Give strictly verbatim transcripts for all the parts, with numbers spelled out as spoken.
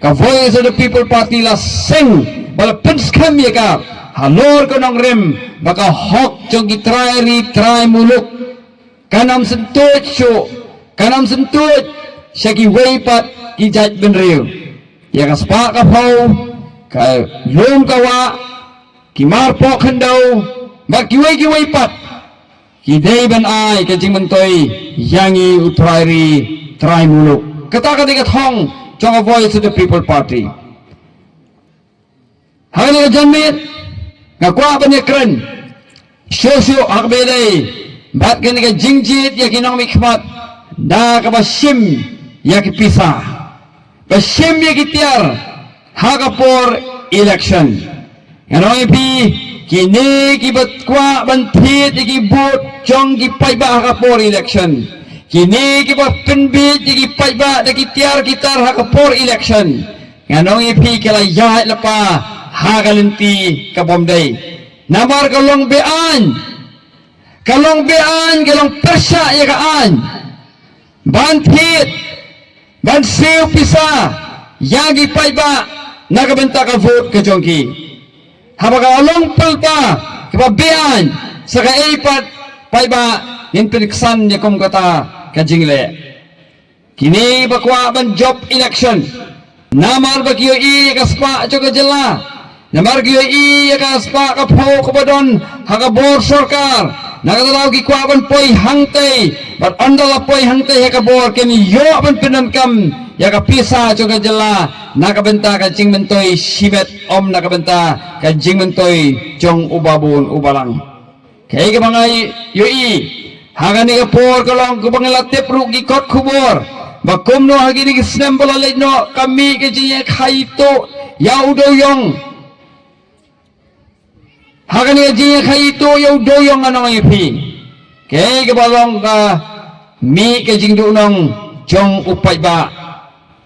Ka Voice of the People Party la seng ba la pynskhem ïa ka halor ka nongrim ba ka hok jong ki trai ri trai muluk kan ym syntuid shuh, kan ym syntuid sha kiwei pat ki jait bynriew. Ïa ka spah ka phew, ka lum ka wah, ki marpoh khyndew bad kiwei kiwei pat ki dei ban ai ka jingmyntoi ïa ngi u trai ri trai muluk. Kata ka dei ka thong jong ka Voice of the People Party. Ha kane ka janmiet nga kwah ban ïakren shuh shuh ha kaba ïadei bad kane ka jingjied ïa ki nongmihkhmat da kaba shim ïa ki pisa, ba shim ïa ki tiar ha ka por election. Ngan ong ïa phi, kine kiba kwah ban thied ïa ki vote jong ki paidbah ha ka por election, kine kiba pynbiej ïa ki paidbah da ki tiar ki tar ha ka por election, ngan ong ïa phi ki la ïaid lypa ha ka lynti ka bym dei. Namar ka long be-aiñ, ka long be-aiñ, ka long pyrshah ïa ka aiñ ban thied, ban siew pisa ïa ki paidbah na ka bynta ka vote ka jong ki. Haba ka long pyrta kaba be-aiñ, sa kaei pat paidbah ngin pynksan ïa kum kata ka jingleh? Kine ba kwah ban jop election namar ba ki ïohi ïa ka spah jong ka jylla, namar ki ïohi ïa ka spah ka phew kaba don ha ka bor sorkar, na kata daw ki kwah ban poi hangtei. Bad ynda la poi hangtei ha ka bor, kin ïoh ban pyndonkam ïa ka pisa jong ka jylla na ka bynta ka jingmyntoi shimet, ym na ka bynta ka jingmyntoi jong u babun u balang. Kaei kaba nga ïohi ha kane ka por ka long kaba nga la tip ruh ki kot khubor ba kumno ha kine ki snem ba la leit noh ka mih ka jingïakhaïi tuh ïa u dewïong. Ha kane ka jingïakhaïi tuh ïa u dewïong, ngan ong ïa phi, kaei kaba long ka mih ka jingduhnong jong u paidbah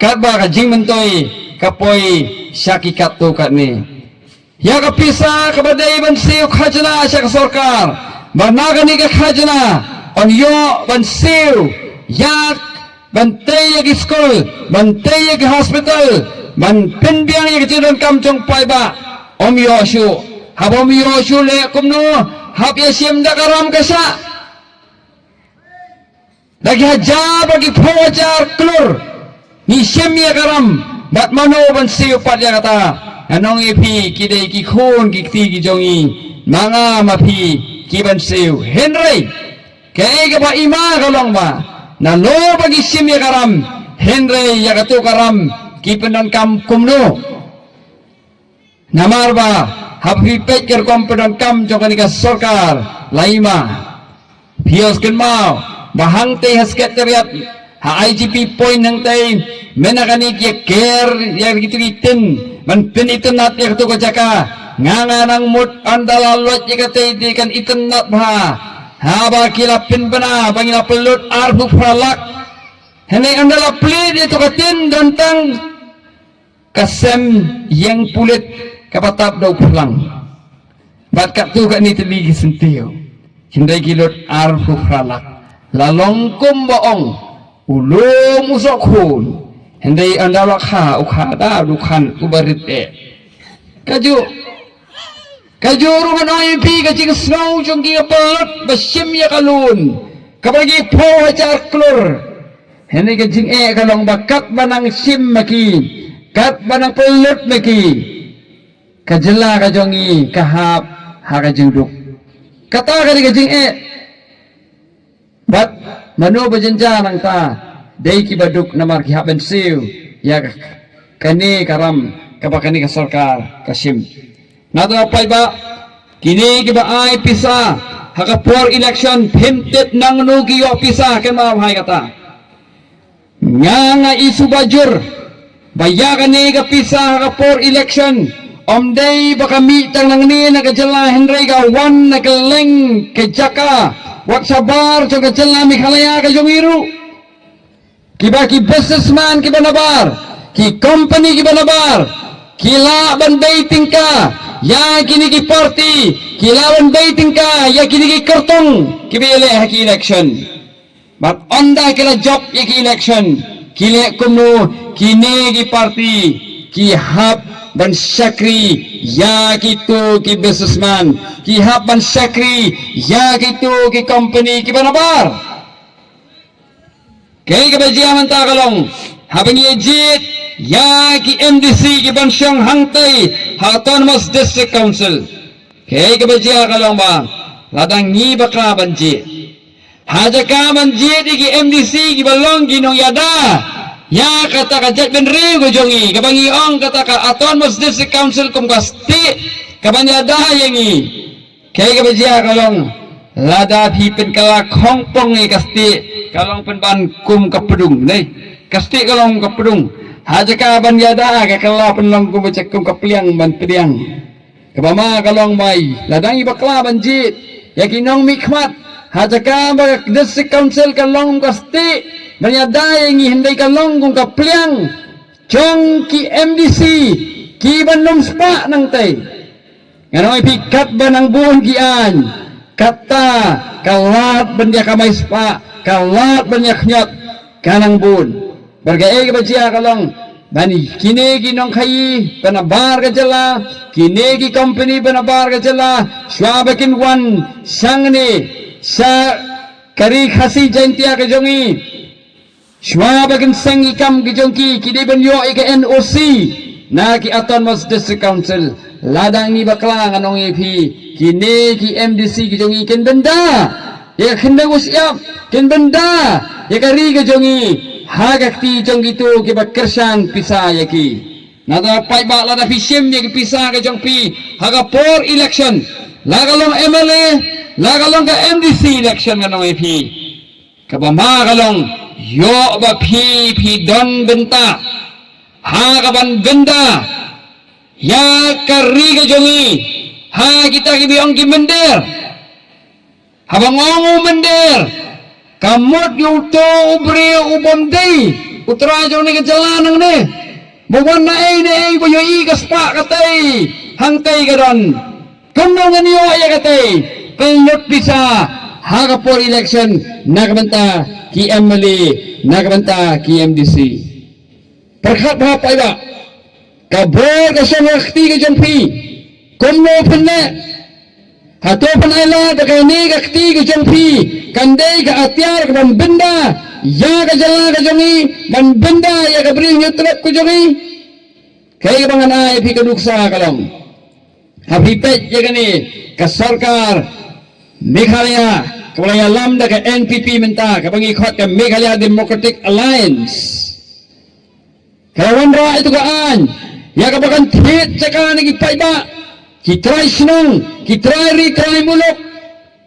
katba ka jingmyntoi ka poi sha ki katto katne. Ïa ka pisa kaba dei ban siew khajna sha ka sorkar, ba na kane ka khajna yn ïoh ban siew ïa, ban tei ïa ki skul, ban tei ïa ki hospital, ban pynbiang ïa ka jingdonkam jong paidbah, ym ïoh shuh. Haba ym ïoh shuh, leh kumno? Hap ïa shim da ka ram ka shah. Da ki hajar bad ki phew hajar klur ngi shim ïa ka ram, bad mano ban siew pat ïa kata? Ngan ong ïa phi, ki dei ki khun ki kti ki jong ngi, ma nga ma phi ki ban siew. Hynrei kaei kaba i ma ka long ba nalor ba ngi shim ïa ka ram, hynrei ïa kato ka ram ki pyndonkam kumno? Namar ba haba phi peit ka rukom pyndonkam jong kane ka sorkar, la i ma, phi ïohsngew kynmaw ba hangtei ha Secretariat, ha I G P Point hangtei, mynta kane ki ker ïa kito ki tin ban pynitynnad ïa kato ka jaka. Nga nga nang mut ynda la lait ïa katei te kan itynnad bha. Haba ki la pynbna ba ngi la pynlut arphew phra lak, hynrei ynda la plie ïa kato ka tin don tang ka sem ïing pulit kaba tap da u phlang. Bad katto katne tylli ki syntiew. Hynrei ki lut arphew phra lak. La long kumba ong, u lum u soh khun, hynrei ynda la kha, u kha da u khan uba rit eh. Kajuh, kajuh ruh ngan ong ïa phi, ka jingsngew jong ki kaba lut ba shim ïa ka loan kaba ki phew hajar klur. Hynrei ka jingeh ka long ba katba nang shim ma ki, katba nang pynlut ma ki, ka jylla ka jong ngi ka hap ha ka jingduk. Kata ka dei ka jingeh. Bad mano ba jynjar nangta? Dei kiba duk namar ki hap ban siew ïa ka, kane ka ram kaba kane ka sorkar ka shim. Nangta paidbah, kine kiba ai pisa ha ka por election, phim tip nangno ki ïoh pisa, kynmaw bha ïa kata. Nga nga i suba jur ba ïa kane ka pisa ha ka por election, ym dei ba ka mih tang nangne na ka jylla, hynrei ka wan na kylleng ka jaka wat shabar jong ka jylla Meghalaya ka jong ngi ruh. Kiba ki businessman kiba nabar, ki company kiba nabar, ki lah ban bei tyngka ïa kine ki party, ki lah ban bei tyngka ïa kine ki kyrtong kiba ïaleh ha ki election. Bad ynda ki la jop ïa ki election, ki leh kumno? Kine ki party ki hap ban shakri ïa kito ki businessman, ki hap ban shakri ïa kito ki company kiba nabar. Kaei kaba jia mynta ka long, haba ngi jied ïa ki M D C kiban shong hangtei ha Autonomous District Council, kaei kaba jia ka long ba lada ngi bakla ban jied, ha jaka ban jied ïa ki M D C kiba long ki nongïada ïa kata ka jaitbynriew ka jong ngi, kaba ngi ong kata ka Autonomous District Council kum ka state kaban ïada ïa ngi. Kaei kaba jia ka long, lada phi pynkylla khongpong ïa ka state, ka long pynban kum ka pdung, ne? Ka state ka long ka pdung. Ha jaka ban ïada ka kylla pynlong kum ka, kum ka pliang ban pdiang. Kaba ma ka long ba lada ngi bakla ban jied ïa ki nongmihkhmat, ha jaka ba ka District Council ka long ka state ban ïada ïa ngi, hynrei ka long kum ka pliang jong ki M D C kiban ym spah nangtei. Ngan ong ïa phi, katba nang bun ki aiñ, kata ka lad ban ïa kamai spah, ka lad ban ïa khñiot, ka nang bun. Bad kaei kaba jia ka long, ban kine ki nongkhaïi ba nabar ka jylla, kine ki company ba nabar ka jylla, shuwa ba kin wan shangne sha ka Ri Khasi Jaiñtia ka jong ngi, shuwa ba kin seng ki kam ki jong ki, ki dei ban ïoh ïa ka N O C na ki Autonomous District Council. Lada ngi bakla, ngan ong ïa phi, kine ki M D C ki jong ngi kin bynda ïa ka khyndew u shyiap, kin bynda ïa ka ri ka jong ngi ha ka kti jong kito kiba kyrshan pisa ïa ki. Nangta paidbah, lada phi shim ïa ki pisa ka jong phi ha ka por election, la ka long M L A, la ka long ka M D C election, ngan ong ïa phi, kaba ma ka long, ïoh ba phi, phi don bynta ha kaban bynda ïa ka ri ka jong ngi ha kita kiba ong ki mynder. Haba nga ong u mynder, ka mut ïa uto u briew u bym dei u trai jong kane ka jylla nangne, ba wan na ei na ei ba ïohi ka spah katei hangtei ka don. Kumno ngan ïoh ïa katei? Pynlut pisa ha ka por election na ka bynta ki M L A, na ka bynta ki M D C. Pyrkhat bha paidbah, ka bor ka shong ha ka kti ka jong phi. Kumno phin leh? Hato phin ai lad ba kane ka kti ka jong phi kan dei ka atiar kaban bynda ïa ka jylla ka jong ngi, ban bynda ïa ka Ri Hynñiewtrep ka jong ngi? Kaei kaba ngan ai ïa phi ka nuksa ka long, ha phi peit ïa kane ka sorkar Meghalaya kaba la ïalam da ka N P P mynta, kaba ngi khot ka Meghalaya Democratic Alliance, ka la wanrah ïa tu ka aiñ ïa kaba kan thied jaka na ki paidbah, ki trai shnong, ki trai ri trai muluk.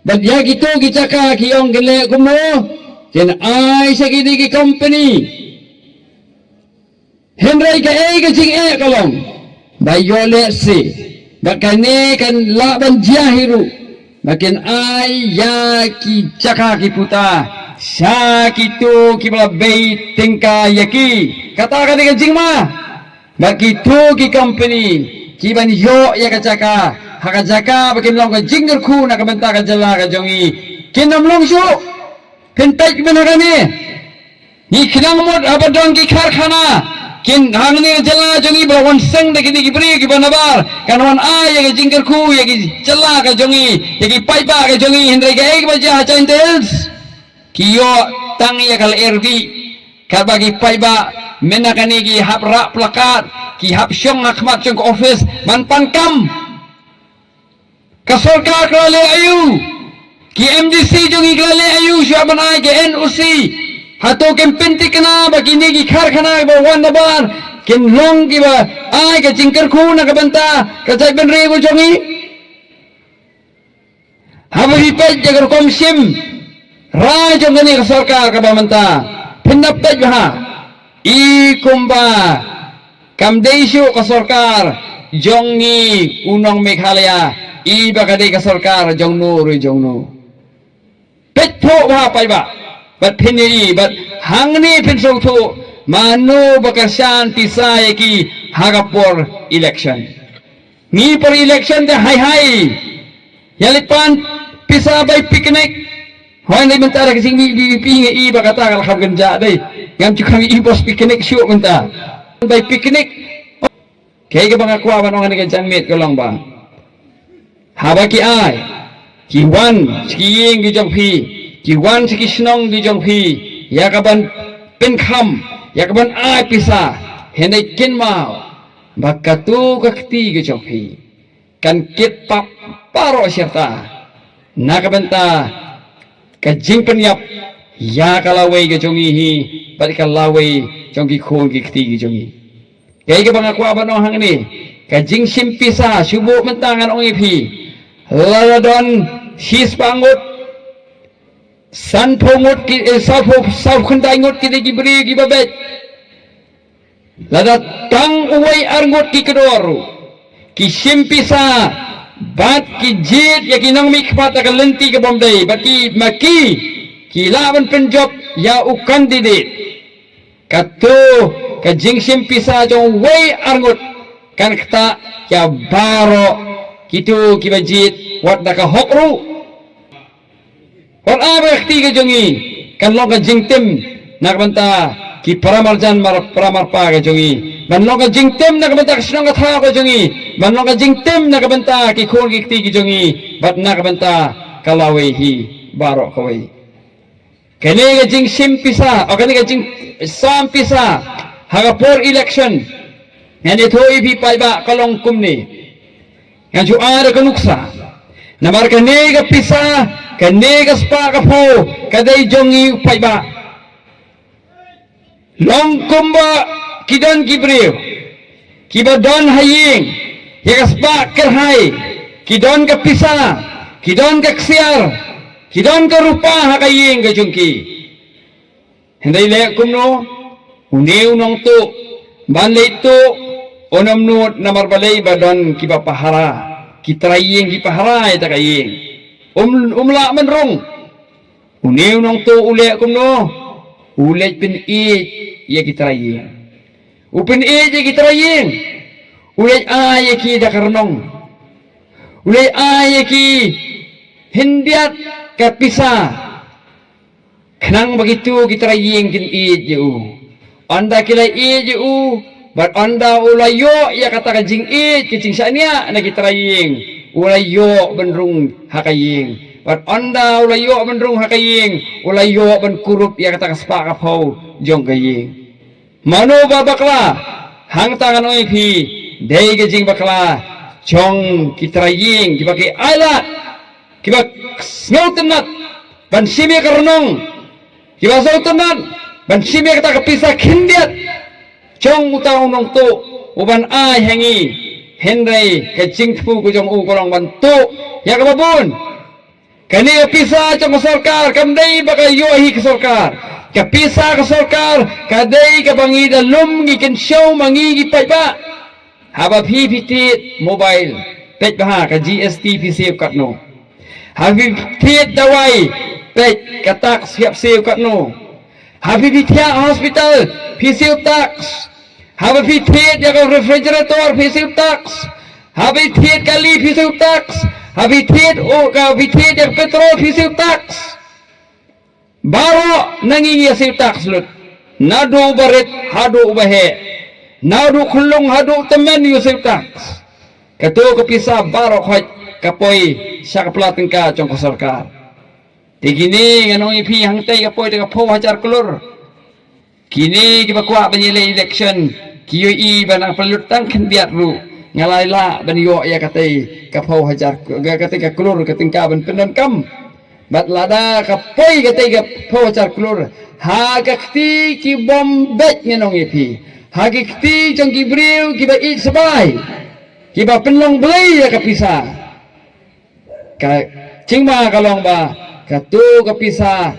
Bad ïa kito ki jaka ki ong kin leh kumno? Kin ai sha kine ki company. Hynrei kaei ka jingeh ka long, ba ïoh lehse, bad kane kan lah ban jia hi ruh, ba kin ai ïa ki jaka ki puta sha kito kiba la bei tyngka ïa ki. Kata ka dei ka jingma. Ba kito ki company kiban ïoh ïa ka jaka ha ka jaka ba kin long ka jingkyrkhu na ka bynta ka jylla ka jong ngi, kin ym long shuh. Phin peit mynta kane, ngi khnang mut haba don ki karkhana, kin hangne jylla jong ngi ba wan seng da kine ki briew kiba nabar, kan wan ai ïa ka jingkyrkhu ïa ki jylla ka jong ngi, ïa ki paidbah ka jong ngi. Hynrei kaei kaba jia ha Jaintia Hills? Ki ïoh tang ïa ka lyer bih. Katba ki paidbah mynta kane ki hap rah plakat, ki hap shong ha khmat jong ka office ban pan kam. Ka sorkar ka la leh aïu? Ki M D C jong ngi ki la leh aïu shuwa ban ai ka N O C? Hato kim pynthikna ba kine ki karkhana ba wan nabar kin long kiba ai ka jingkyrkhu na ka bynta ka jaitbynriew ka jong ngi? Haba phi peit ïa ka rukom shim rai jong kane ka sorkar kaba mynta, phin da peit bha, i kumba kam dei shuh ka sorkar jong ngi u nong Meghalaya, i ba ka dei ka sorkar jong no re jong no. Peit thuh bha paidbah, bad phin ïohi, bad hangne phin sngewthuh mano ba kyrshan pisa ïa ki ha ka por election. Ngi por election te hai hai ïa leit pan pisa bai picnic. Hooid, dei mynta da ka jingmih V P P ngi i ba kata ka la kham kynjah dei. Ngam ju khang i bos picnic shuh mynta. Bai picnic. Kaei kaba nga kwah ban ong ha kane ka janmiet ka long ba, haba ki ai, ki wan sha ki ïing ki jong phi, ki wan sha ki shnong ki jong phi, ïa kaban pynkham, ïa kaban ai pisa, hynrei kynmaw ba kato ka kti ka jong phi kan kit pap baroh shirta na ka bynta ka jingpynïap ïa ka lawei ka jong ngi hi bad ka lawei jong ki khun ki kti ki jong ngi. Kaei kaba nga kwah ban ong hangne, ka jingshim pisa shu buh mynta ngan ong ïa phi, lada don shispah ngut, sanphew ngut ki, eh, sawphew, saw khyndai ngut ki dei ki briew kiba beit. Lada tang uwei ar ngut ki kordor ruh ki shim pisa bad ki jied ïa ki nongmihkhmat ha ka lynti ka bym dei, bad ki ma ki ki lah ban pynjop ïa u candidate. Kato ka jingshim pisa jong uwei ar ngut kan ktah ïa baroh kito kiba jied wat da ka hok ruh. Wat ai ba ka kti ka jong ngi kan long ka jingtim na ka bynta ki paramarjan mar paramarpa ka jong ngi, ban long ka jingtim na ka bynta ka shnong ka thaw ka jong ngi, ban long ka jingtim na ka bynta ki khun ki kti ki jong ngi, bad na ka bynta ka lawei hi baroh kawei. Kane ka jingshim pisa, o kane ka jingsam pisa ha ka por election, ngan ïathuh ïa phi paidbah ka long kumne. Ngan shu ai da ka nuksa. Namar kane ka pisa, kane ka spah ka phew ka dei jong ngi u paidbah. Long kumba ki don ki briew kiba don ha ïing ïa ka spah kyrhai, ki don ka pisa, ki don ka ksiar, ki don ka rupa ha ka ïing ka jong ki. Hynrei leh kumno? Une u nongtuh ban leit tuh, un ym nud namar balei? Ba don kiba pahara, ki trai ïing ki pahara ïa kata ka ïing. Um, um lah ban rung. Une u nongtuh u leh kumno? U leit pynïeit ïa ki trai ïing. U pynïeit ïa ki trai ïing. U leit ai ïa ki da ka rnong. U leit ai ïa ki khyndiat ka pisa. Khnang ba kito ki trai ïing kin ïeit ïa u. Ynda ki la ïeit ïa u, bad ynda u la ïoh ïa kata ka jingïeit, ka jingshaniah na ki trai ïing, u la ïoh ban rung ha ka ïing. Bad ynda u la ïoh ban rung ha ka ïing, u la ïoh ban kurup ïa kata ka spah ka phew jong ka ïing. Mano ba bakla? Hangta ngan ong ïa phi, dei ka jingbakla jong ki trai ïing kiba ki ailad, kiba sngewtynnat ban shim ïa ka rnong, kiba sngewtynnat ban shim ïa kata ka pisa khyndiat jong uta u nongtuh u ban ai ha ngi. Hynrei ka jingthmu ka jong u ka long ban tuh ïa kaba bun. Kane ka pisa jong ka sorkar kam dei ba ka ïoh hi ka sorkar. Ka pisa ka sorkar ka dei kaba ngi da lum ngi kynshew ma ngi ki paidbah. Haba phi phi thied mobile, peit bha ka G S T phi siew katno. Haba phi thied dawai, peit ka tax phi hap siew katno. Haba phi thiah hospital phi siew tax. Haba phi thied ïa ka refrigerator phi siew tax. Haba phi thied kali phi siew tax. Haba phi thied, o, ka phi thied ïa ka petrol phi siew tax. Baroh na ngi ngi ïa siew tax lut. Naduh u barit haduh u baheh, naduh khyllung haduh tymmen ïa siew tax. Kato ka pisa baroh khoit ka poi sha ka pla tyngka jong ka sorkar. Te kine ngan ong ïa phi, hangtei ka poi da ka phew hajar klur. Kine kiba kwah ban ïaleh election ki ïohi ba nang pynlut tang khyndiat ruh nga la lah ban ïoh ïa katei ka phew hajar, ïa katei ka klur ka tyngka ban pyndonkam. Bad lada ka poi katei ka phew hajar klur ha ka kti ki bym beit, ngan ong ïa phi, ha ki kti jong ki briew kiba ïeit sbai, kiba pynlong blei ïa ka pisa, ka jingma ka long ba kato ka pisa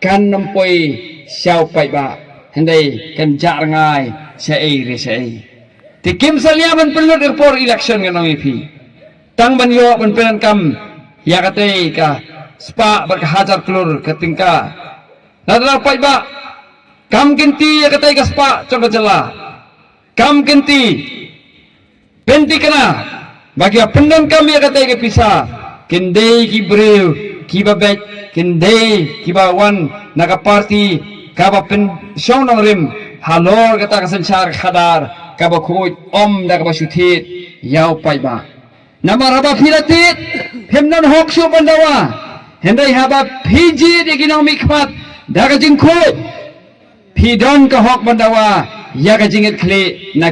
kan ym poi sha u paidbah, hynrei kan jah rngai shaei re shaei. Te kim salia ban pynlut ha ka por election, ngan ong ïa phi, tang ban ïoh ban pyndonkam ïa katei ka spah bad ka hajar klur ka tyngka. Lada u paidbah kam kynti ïa katei ka spah jong ka jylla, kam kynti, pynthikna ba kiba pyndonkam ïa katei ka pisa kin dei ki briew kiba beit, kin dei kiba wan na ka party kaba pynshong nongrim halor kata ka synshar khadar kaba khuid, ym da kaba shu thied ïa u paidbah. Namar haba phi la thied, phim don hok shuh ban dawa. Hynrei haba phi jied ïa ki nongmihkhmat da ka jingkhuid, phi don ka hok ban dawa ïa ka jingngeit khlieh na